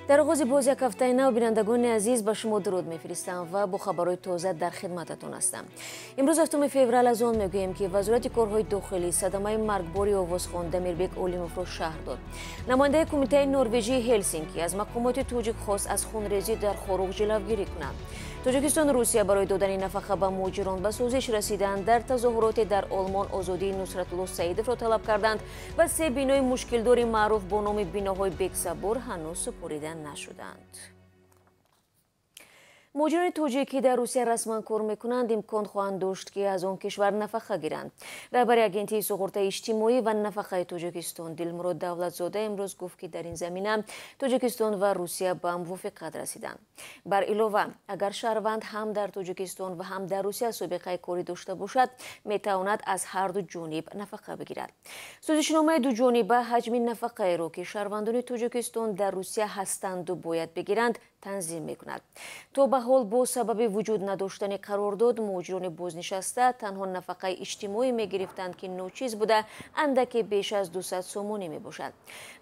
Дар оғози боз як ҳафтаи нав, бинандагони азиз, ба шумо дуруд мефиристам ва бо хабарҳои тоза дар хидмататон ҳастам. Имрӯз 7 феврал аз он мегӯем, ки Вазорати корҳои дохилӣ садамаи маргбори овозхон Дамирбек Олимовро шарҳ дод. Намояндаи Кумитаи Норвежии Ҳелсинки аз мақомоти тоҷик хост, аз хунрезӣ дар Хоруғ ҷилавгирӣ кунанд. Тоҷикистону Русия барои додани нафақа ба муҳоҷирон ба созиш расиданд. Дар тазоҳуроте дар Олмон озодии Нусратулло Саидовро талаб карданд ва се бинои мушкилдори маъруф бо номи биноҳои Бексабур ҳанӯз супорида нашуданд. Муҳоҷирони тоҷик, ки дар Русия расман кор мекунанд, имкон хоҳанд дошт, ки аз он кишвар нафақа гиранд. Раҳбари Агентии суғуртаи иҷтимоӣ ва нафақаи Тоҷикистон Дилмурод Давлатзода имрӯз гуфт, ки дар ин замина Тоҷикистон ва Русия ба мувофиқат расиданд. Бар илова, агар шаҳрванд ҳам дар Тоҷикистон ва ҳам дар Русия собиқаи корӣ дошта бошад, метавонад аз ҳарду ҷониб нафақа бигирад. Созишномаи дуҷониба ҳаҷми нафақаеро, ки шаҳрвандони Тоҷикистон дар Русия ҳастанду бояд бигиранд, танзим мекунад. То ба ҳол бо сабаби вуҷуд надоштани қарордод муҳоҷирони бознишаста танҳо нафақаи иҷтимоӣ мегирифтанд, ки ночиз буда, андаке беш аз 200 сомонӣ мебошад.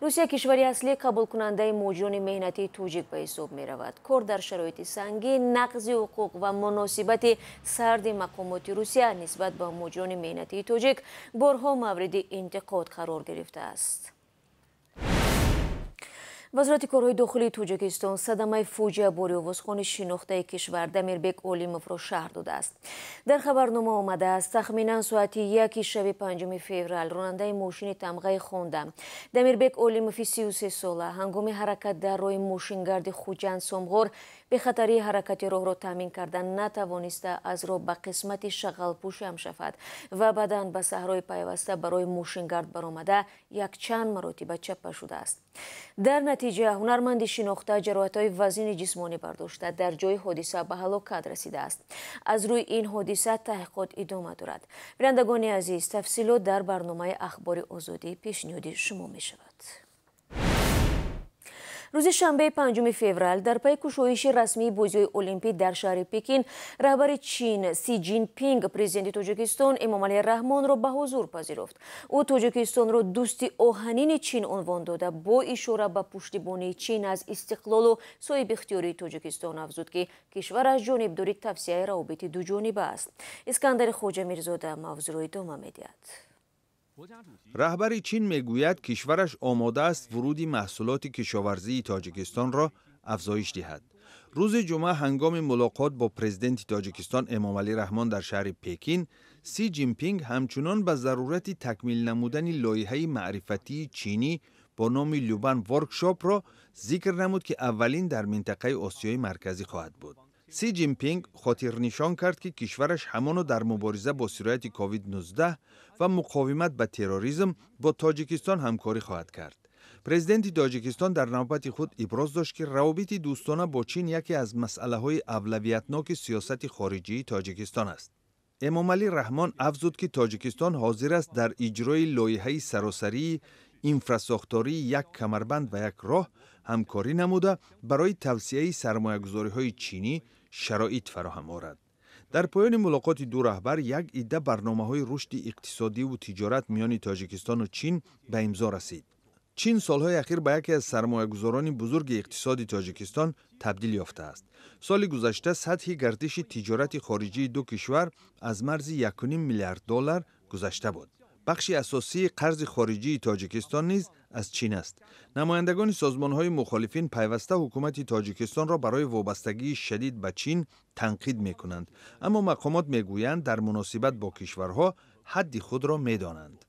Русия кишвари аслӣ қабулкунандаи муҳоҷирони меҳнатии тоҷик ба ҳисоб меравад. Кор дар шароити сангин, нақзи ҳуқуқ ва муносибати сарди мақомоти Русия нисбат ба муҳоҷирони меҳнатии тоҷик борҳо мавриди интиқод қарор гирифтааст. Вазорати корҳои дохилии Тоҷикистон садамаи фоҷиабори овозхони шинохтаи кишвар Дамирбек Олимовро шарҳ додааст. Дар хабарнома омадааст, тахминан соати 1 шаби 5 феврал ронандаи мошини тамғаи Хонда Дамирбек Олимови 33 сола ҳангоми ҳаракат дар роҳи мошингарди Хуҷанд Сомғор бехатарии ҳаракати роҳро таъмин карда натавониста, аз роҳ ба қисмати шағалпӯш ҳамшафад ва баъдан ба саҳрои пайваста барои мошингард баромада, якчанд маротиба чаппа шудааст. Дар натиҷа ҳунарманди шинохта ҷароҳатҳои вазини ҷисмонӣ бардошта, дар ҷои ҳодиса ба ҳалокат расидааст. Аз рӯи ин ҳодиса таҳқиқот идома дорад. Бинандагони азиз, тафсилот дар барномаи Ахбори Озодӣ пешниҳоди шумо мешавад. Рӯзи шанбеи 5 феврал дар пайи кушоиши расмии бозиҳои Олимпӣ дар шаҳри Пекин раҳбари Чин Си Ҷинпинг президенти Тоҷикистон Эмомалӣ Раҳмонро ба ҳузур пазируфт. Ӯ Тоҷикистонро дӯсти оҳанини Чин унвон дода, бо ишора ба пуштибонии Чин аз истиқлолу соҳибихтиёрии Тоҷикистон афзуд, ки кишвараш ҷонибдори тавсияи равобити дуҷониба аст. Искандари Хоҷамирзода мавзӯъро идома медиҳад. Раҳбари Чин мегӯяд, кишвараш омода аст вуруди маҳсулоти кишоварзии Тоҷикистонро афзоиш диҳад. Рӯзи ҷумъа ҳангоми мулоқот бо президенти Тоҷикистон Эмомалӣ Раҳмон дар шаҳри Пекин Си Ҷинпинг ҳамчунон ба зарурати такмил намудани лоиҳаи маърифатии чинӣ бо номи Любан Воркшопро зикр намуд, ки аввалин дар минтақаи Осиёи Марказӣ хоҳад буд. Си Ҷинпинг хотирнишон кард, ки кишвараш ҳамоно дар мубориза бо сирояти COVID-19 ва муқовимат ба терроризм бо Тоҷикистон ҳамкорӣ хоҳад кард. Президенти Тоҷикистон дар навбати худ иброз дошт, ки равобити дӯстона бо Чин яке аз масъалаҳои авлавиятноки сиёсати хориҷии Тоҷикистон аст. Эмомалӣ Раҳмон афзуд, ки Тоҷикистон ҳозир аст дар иҷрои лоиҳаи саросарии инфрасохтории «Як камарбанд ва як роҳ» ҳамкорӣ намуда, барои тавсеаи сармоягузориҳои чинӣ шароит фароҳам орад. Дар поёни мулоқоти ду раҳбар як идда барномаҳои рушди иқтисодиву тиҷорат миёни Тоҷикистону Чин ба имзо расид. Чин солҳои ахир ба яке аз сармоягузорони бузурги иқтисоди Тоҷикистон табдил ёфтааст. Соли гузашта сатҳи гардиши тиҷорати хориҷии ду кишвар аз марзи 1,5 миллиард доллар гузашта буд. Бахши асосии қарзи хориҷии Тоҷикистон низ аз Чин аст. Намояндагони созмонҳои мухолифин пайваста ҳукумати Тоҷикистонро барои вобастагии шадид ба Чин танқид мекунанд, аммо мақомот мегӯянд, дар муносибат бо кишварҳо ҳадди худро медонанд.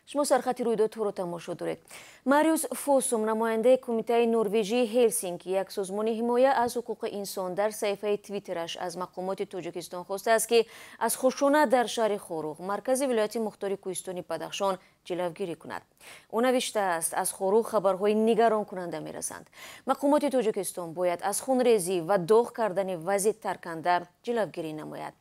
Шумо сархати рӯйдодҳоро тамошо доред. Мариус Фосум, намояндаи Кумитаи Норвежии Ҳелсинки, як созмони ҳимоя аз ҳуқуқи инсон, дар саҳифаи Твиттераш аз мақомоти Тоҷикистон хостааст, ки аз хушунат дар шаҳри Хоруғ, маркази вилояти мухтори кӯҳистони Бадахшон, ҷилавгирӣ кунад. Ӯ навиштааст: «Аз Хоруғ хабарҳои нигаронкунанда мерасанд. Мақомоти Тоҷикистон бояд аз хунрезӣ ва доғ кардани вазъи тарканда ҷилавгирӣ намояд».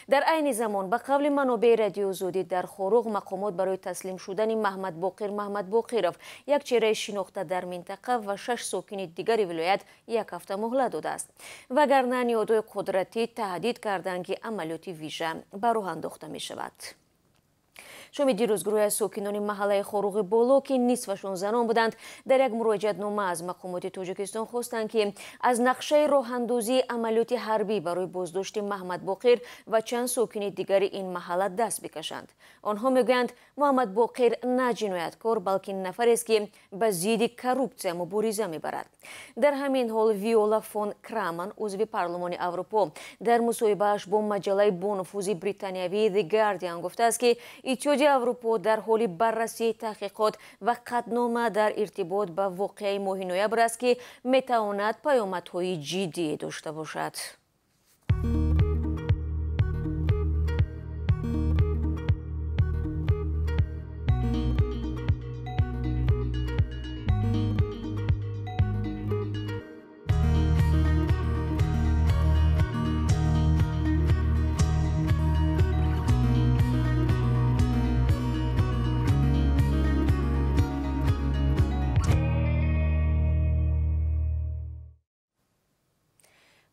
Дар айни замон, ба қавли манобеи Радиоозодӣ, дар Хоруғ мақомот барои таслим шудани Маҳмадбоқир Маҳмадбоқиров, як чеҳраи шинохта дар минтақа, ва шаш сокини дигари вилоят як ҳафта муҳлат додааст, вагарна ниҳодҳои қудратӣ таҳдид карданд, ки амалиёти вижа ба роҳ андохта мешавад. Шоми дирӯз гурӯҳи аз сокинони маҳаллаи Хоруғи Боло, ки нисфашон занон буданд, дар як муроҷиатнома аз мақомоти Тоҷикистон хостанд, ки аз нақшаи роҳандозии амалиёти ҳарбӣ барои боздошти Муҳаммадбоқир ва чанд сокини дигари ин маҳалла даст бикашанд. Онҳо мегӯянд, Муҳаммадбоқир на ҷинояткор, балки нафарест, ки ба зидди коррупсия мубориза мебарад. Дар ҳамин ҳол Виола фон Краман, узви Парлумони Аврупо, дар мусоҳибааш бо маҷаллаи бонуфузи британиявии The Guardian гуфтааст, ки Иттиҳоди Аврупо дар ҳоли баррасии таҳқиқот ва қатънома дар иртибот ба воқеаи моҳи ноябр аст, ки метавонад паёмадҳои ҷиддӣ дошта бошад.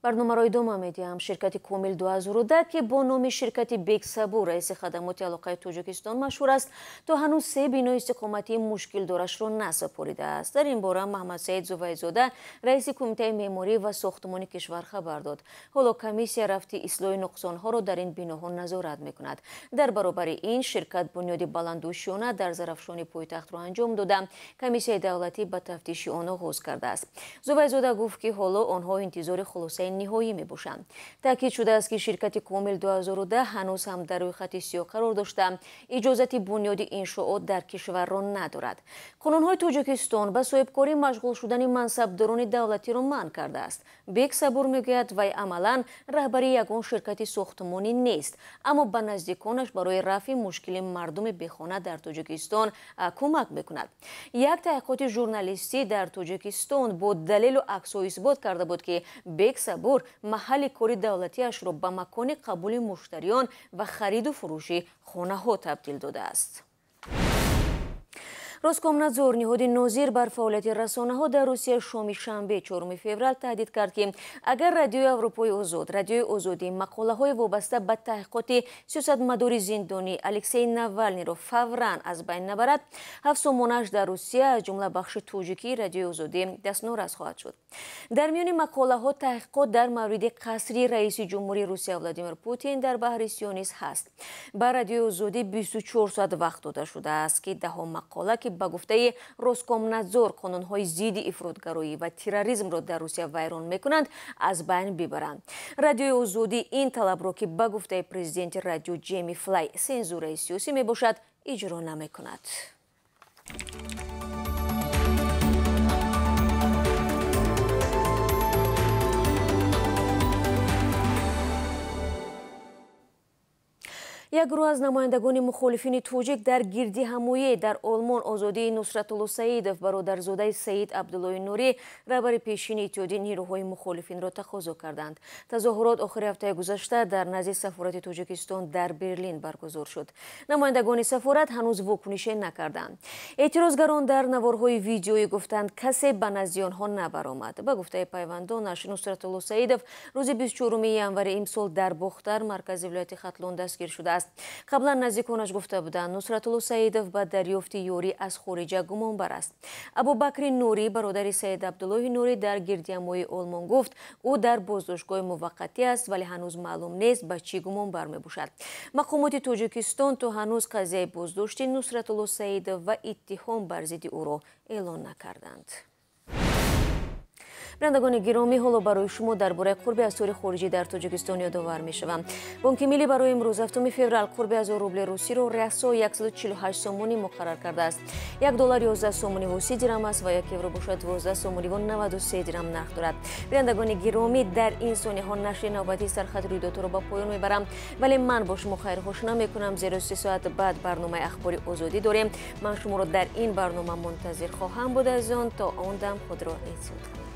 Барномаро идома медиҳам. Ширкати Комил 2010, ки бо номи ширкати Бексабур, раиси хадамоти алоқаи Тоҷикистон машҳур аст, то ҳанӯз се бинои истиқоматии мушкилдорашро насупоридааст. Дар ин бора Маҳмадсаид Зувайзода, раиси кумитаи меъморӣ ва сохтмони кишвар, хабар дод. Ҳоло комиссия рафти ислоҳи нуқсонҳоро дар ин биноҳо назорат мекунад. Дар баробари ин ширкат бунёди баландӯшиёна дар Зарафшони пойтахтро анҷом дода, комиссияи давлатӣ ба тафтиши он оғоз кардааст. Зувайзода гуфт, ки ҳоло онҳо интизори хулосаи ниҳоӣ мебошанд. Таъкид шудааст, ки ширкати Комил 2010 ҳанӯз ҳам дар рӯйхати сиёҳ қарор дошта, иҷозати бунёди иншоот дар кишварро надорад. Қонунҳои Тоҷикистон ба соҳибкорӣ машғул шудани мансабдорони давлатиро манъ кардааст. Бексабур мегӯяд, вай амалан раҳбари ягон ширкати сохтмонӣ нест, аммо ба наздиконаш барои рафъи мушкили мардуми бехона дар Тоҷикистон кӯмак мекунад. Як таҳқиқоти журналистӣ дар Тоҷикистон бо далелу аксҳо исбот карда буд, ки Бексабур маҳалли кори давлатиашро ба макони қабули муштариён ва хариду фурӯши хонаҳо табдил додааст. Роскомнадзор, ниҳоди нозир бар фаъолияти расонаҳо дар Русия, шоми шанбе 4 феврал таҳдид кард, ки агар Радиои Аврупои Озод, Радиои Озодӣ мақолаҳои вобаста ба таҳқиқоти сиёсатмадори зиндонӣ Алексей Навалниро фавран аз байн набарад, ҳафт сомонааш дар Русия, аз ҷумла бахши тоҷикии Радиои Озодӣ, дастнорас хоҳад шуд. Дар миёни мақолаҳо таҳқиқот дар мавриди қасри раиси ҷумҳурии Русия Владимир Путин дар баҳри Сиёҳ низ ҳаст. Ба Радиои Озодӣ 24 соат вақт дода шудааст, ки даҳо мақола, ки ба гуфтаи Роскомнадзор қонунҳои зидди ифротгароӣ ва терроризмро дар Русия вайрон мекунанд, аз байн бибаранд. Радиои Озодӣ ин талабро, ки ба гуфтаи президенти радио Ҷеми Флай сензураи сиёсӣ мебошад, иҷро намекунад. Як гурӯҳ аз намояндагони мухолифини тоҷик дар гирди ҳамоӣ дар Олмон озодии Нусратулло Саидов, бародарзодаи Саид Абдуллои Нурӣ, раҳбари пешини Иттиҳоди нерӯҳои мухолифинро тақозо карданд. Тазоҳурот охири ҳафтаи гузашта дар назди сафорати Тоҷикистон дар Берлин баргузор шуд. Намояндагони сафорат ҳанӯз вокунише накарданд. Эътирозгарон дар наворҳои видеоӣ гуфтанд, касе ба назди онҳо набаромад. Ба гуфтаи пайвандонаш, Нусратулло Саидов рӯзи 24 январи имсол дар Бохтар, маркази вилояти Хатлон, дастгир шудааст. Қаблан наздиконаш гуфта буданд, Нусратулло Саидов ба дарёфти ёрӣ аз хориҷа гумонбар аст. Абубакри Нурӣ, бародари Саид Абдуллоҳи Нурӣ, дар гирдиҳамоии Олмон гуфт, ӯ дар боздоштгоҳи муваққатӣ аст, вале ҳанӯз маълум нест ба чӣ гумонбар мебошад. Мақомоти Тоҷикистон то ҳанӯз қазияи боздошти Нусратулло Саидов ва иттиҳом бар зидди ӯро эълон накарданд. Бинандагони гиромӣ, ҳоло барои шумо дар бораи қурби асъори хориҷӣ дар Тоҷикистон ёдовар мешавам. Бонки Миллӣ барои имрӯз 7 феврал қурби 1000 рубли русиро расо 148 сомонӣ муқаррар кардааст. 1 доллар 11 сомонӣ ва 30 дирам аст ва 1 евро бошад 12 сомонӣ ва 93 дирам нарх дорад. Бинандагони гиромӣ, дар ин сониҳо нашри навбатии сархати рӯйдодҳоро ба поён мебарам, вале ман бо шумо хайрхуш намекунам, зеро 3 соат баъд барномаи Ахбори Озодӣ дорем. Ман шуморо дар ин барнома мунтазир хоҳам буд. Аз он то он дам худро эҳтиёт кунед.